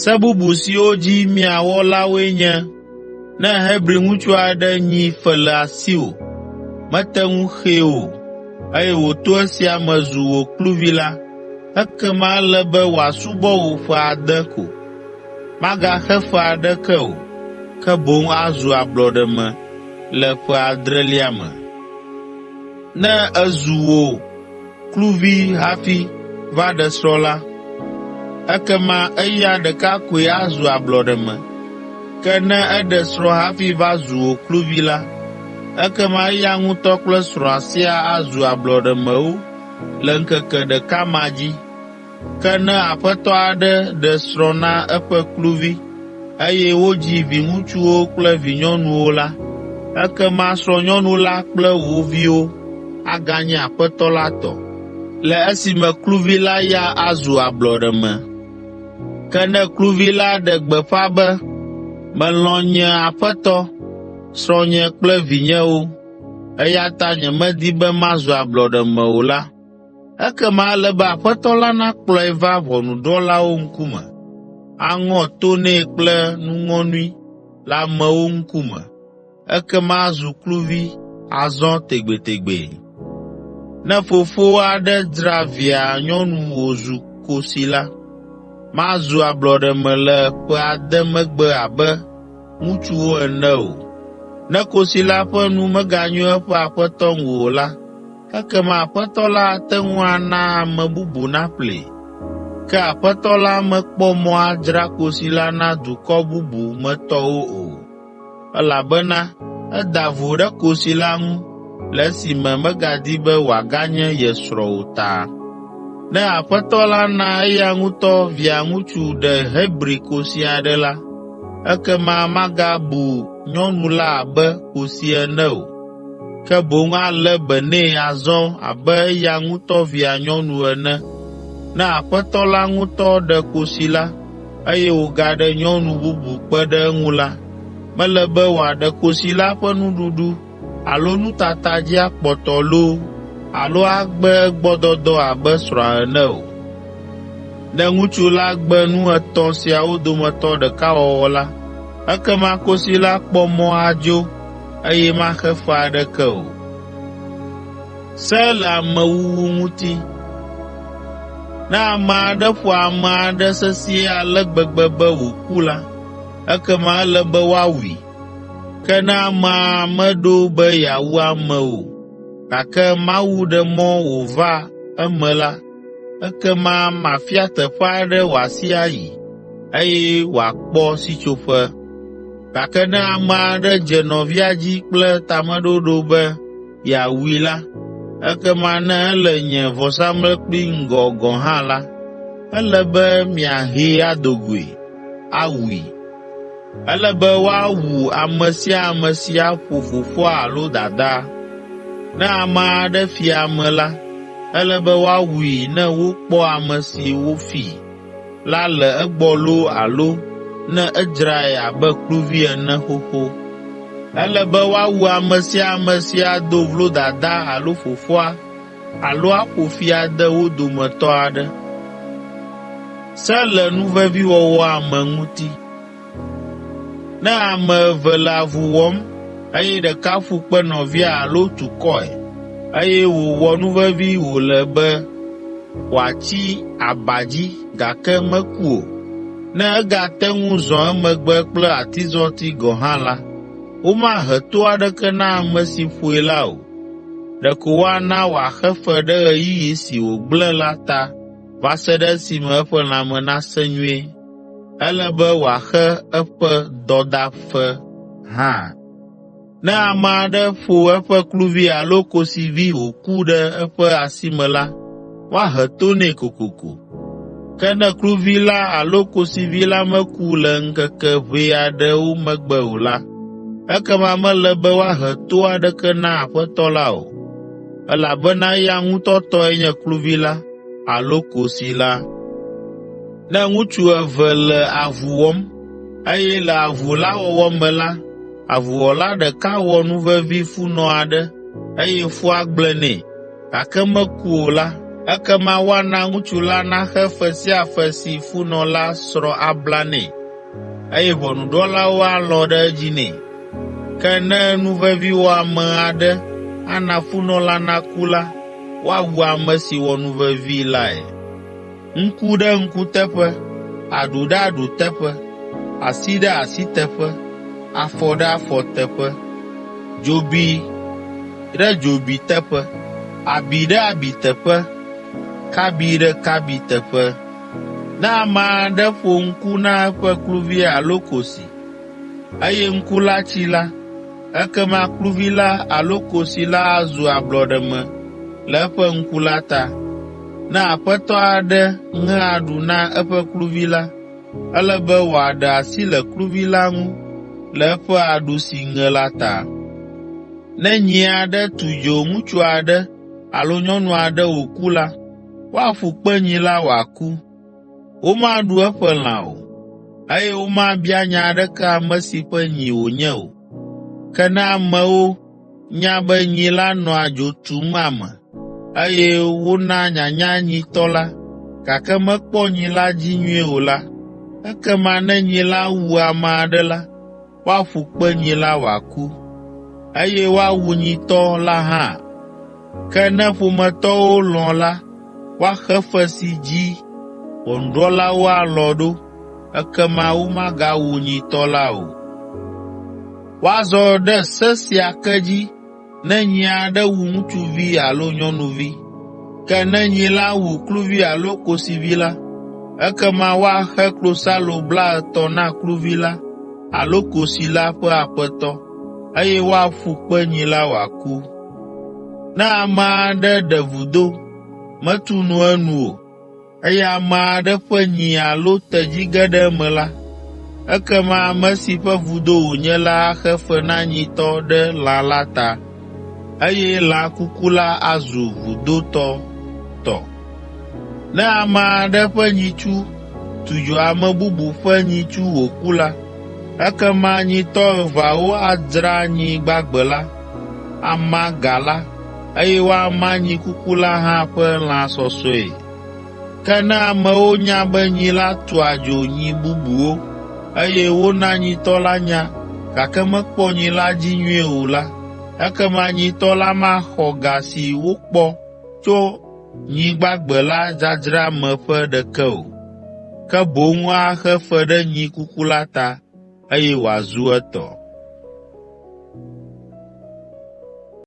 Se bubu siwo dzi miawɔ la woe nye: Ne Hebri ŋutsu aɖe nyi fe le asiwò, mete ŋu xee o, eye wòto esia me zu wò kluvi la, ekema ele be wòasubɔ wò ƒe ade ko. Magaxe fe aɖeke o, ke boŋ azu ablɔɖeme le ƒe adrelia me. Ne ezu wò kluvi hafi va ɖe srɔ̃ la, ekema eya ɖeka koe azu ablɔɖeme. Ke ne eɖe srɔ̃ hafi va zu wò kluvi la, ekema eya ŋutɔ kple srɔ̃a siaa azu ablɔɖemewo le ŋkeke ɖeka ma dzi. Ke ne aƒetɔ aɖe ɖe srɔ̃ na eƒe kluvi, eye wodzi viŋutsuwo kple vinyɔnuwo la, ekema srɔ̃nyɔnu la kple wo viwo aganye aƒetɔ la tɔ, le esime kluvi la ya azu ablɔɖeme. Ke ne kluvi la ɖe gbeƒã be, ‘Melɔ̃ nye aƒetɔ, srɔ̃nye kple vinyewo, eya ta nyemedi be mazu ablɔɖeme o’ la, ekema ele be aƒetɔ la nakplɔe va ʋɔnudrɔ̃lawo ŋkume, aŋɔ to nɛ kple nuŋɔnui le amewo ŋkume, ekema azu kluvi azɔ tegbetegbe. Ne fofo aɖe dzra via nyɔnu wòzu kosi la, mazu ablɔɖeme le ƒe ade megbe abe ŋutsuwo ene o. Ne kosi la ƒe nu meganyo eƒe aƒetɔ ŋu o la, ekema aƒetɔ la ate ŋu ana ame bubu naƒlee. Ke aƒetɔ la mekpɔ mɔ adzra kosi la na dukɔ bubu me tɔwo o, elabena eda vo ɖe kosi la ŋu le esime megadi be wòaganye ye srɔ̃ o ta. Ne aƒetɔ la na eya ŋutɔ via ŋutsu ɖe Hebri kosi aɖe la, ekema magabu nyɔnu la abe kosi ene o, ke boŋ alé be nɛ azɔ abe eya ŋutɔ via nyɔnu ene. Ne aƒetɔ la ŋutɔ ɖe kosi la, eye wògaɖe nyɔnu bubu kpe ɖe eŋu la, mele be wòaɖe kosi la ƒe nuɖuɖu alo nutata dzi akpɔtɔ loo alo agbe egbɔdɔdɔ abe srɔ̃a ene o. Ne ŋutsu la gbe nu etɔ̃ siawo dometɔ ɖeka wɔwɔ la, ekema kosi la kpɔ mɔ adzo, eye maxe fe aɖeke o. Ne ame aɖe ƒo ame aɖe sesĩe ale gbegbe be wòku la, ekema ele be woawui. Ke ne amea meɖo be yeawu ame o, gake Mawu ɖe mɔ wòva eme la, ekema mafia teƒe aɖe wòasi ayi, eye wòakpɔ sitsoƒe. Gake ne ame aɖe dze nɔvia dzi kple tameɖoɖo be yeawui la, ekema ne ele nye vɔsamlekpui ŋgɔ gɔ̃ hã la, ele be miahee ado goe, awui. Ele be woawu ame sia ame si aƒo fofoa alo dadaa. Ne ame aɖe fi ame la, ele be woawui ne wokpɔ ame si wofi la le egbɔ loo alo ne edzrae abe kluvi ene xoxo. Ele be woawu ame sia ame si ado vlo dadaa alo fofoa alo aƒo fi ade wo dometɔ aɖe. Ne ame eve le avu wɔm, eye ɖeka ƒu kpe nɔvia alo tu kɔe, eye wòwɔ nuvevi wòle be wòatsi aba dzi gake meku o, ne egate ŋu zɔ emegbe kple atizɔti gɔ̃ hã la, womahe to aɖeke na ame si ƒoe la o. Ɖeko woana wòaxe fe ɖe ɣeyiɣi si wògblẽ la ta va se ɖe esime eƒe lãme nasẽ nyuie. Ele be wòaxe eƒe dɔdafe hã. Ne ame aɖe ƒo eƒe kluvi alo kosivi wòku ɖe eƒe asi me la, woahe to nɛ kokoko. Ke ne kluvi la alo kosivi la meku le ŋkeke ʋɛ aɖewo megbe o la, ekema mele be woahe to aɖeke na aƒetɔ la o, elabena eya ŋutɔ tɔe nye kluvi la alo kosi la. Ne ŋutsu eve le avu wɔm, eye le avu la wɔwɔ me la, avuwɔla ɖeka wɔ nuvevi funɔ aɖe, eye fua gblẽ nɛ, gake meku o la, ekema woana ŋutsu la naxe fe sia fe si funɔ la srɔ̃ abla nɛ, eye ʋɔnudrɔ̃lawo alɔ̃ ɖe edzi nɛ. Ke ne nuveviwɔame aɖe ana funɔ la naku la, woawu ame si wɔ nuvevii lae. Ŋku ɖe ŋku teƒe, aɖu ɖe aɖu teƒe, asi ɖe asi teƒe, afɔ ɖe afɔ teƒe, dzobi ɖe dzobi teƒe, abi ɖe abi teƒe, kabi ɖe kabi teƒe. Ne ame aɖe ƒo ŋku na eƒe kluvi alo kosi, eye ŋku la tsi la, ekema kluvi la alo kosi la azu ablɔɖeme le eƒe ŋku la ta. Ne aƒetɔ aɖe ŋe aɖu na eƒe kluvi la, ele be wòaɖe asi le kluvi la ŋu le eƒe aɖu si ŋe la ta. Ne nyi aɖe tu dzo ŋutsu aɖe alo nyɔnu aɖe wòku la, woaƒu kpe nyi la wòaku. Womaɖu eƒe lã o, eye womabia nya aɖeke ame si ƒe nyi wònye o. Ke ne amewo nya be nyi la nɔa dzo tum ame, eye wona nyanya nyitɔ la, gake mekpɔ nyi la dzi nyuie o la, ekema ne nyi la wu ame aɖe la, woaƒu kpe nyi la wòaku, eye woawu nyitɔ la hã. Ke ne ƒometɔwo lɔ̃ la, woaxe fe si dzi ʋɔnudrɔ̃lawo alɔ̃ ɖo, ekema womagawu nyitɔ la o. Woazɔ ɖe se sia ke dzi ne nyi aɖe wu ŋutsuvi alo nyɔnuvi. Ke ne nyi la wu kluvi alo kosivi la, ekema woaxe klosalo blaetɔ̃ na kluvi la alo kosi la ƒe aƒetɔ, eye woaƒu kpe nyi la wòaku. Ne ame aɖe ɖe vudo, metu nu enu o, eye ame aɖe ƒe nyi alo tedzi ge ɖe eme la, ekema ame si ƒe vudo wònye la axe fe na nyitɔ ɖe lã la ta, eye lã kuku la azu vudotɔ tɔ. Ne ame aɖe ƒe nyitsu tu dzo ame bubu ƒe nyitsu wòku la, ekema nyitɔ eveawo adzra nyi gbagbe la, ama ga la, eye woama nyi kuku la hã ƒe lã sɔsɔe. Ke ne amewo nya be nyi la tua dzo nyi bubuwo, eye wona nyitɔ la nya, gake mekpɔ nyi la dzi nyuie o la, ekema nyitɔ la maxɔ ga si wokpɔ tso nyi gbagbe la dzadzra me ƒe ɖeke o, ke boŋ axe fe ɖe nyi kuku la ta, eye wòazu etɔ.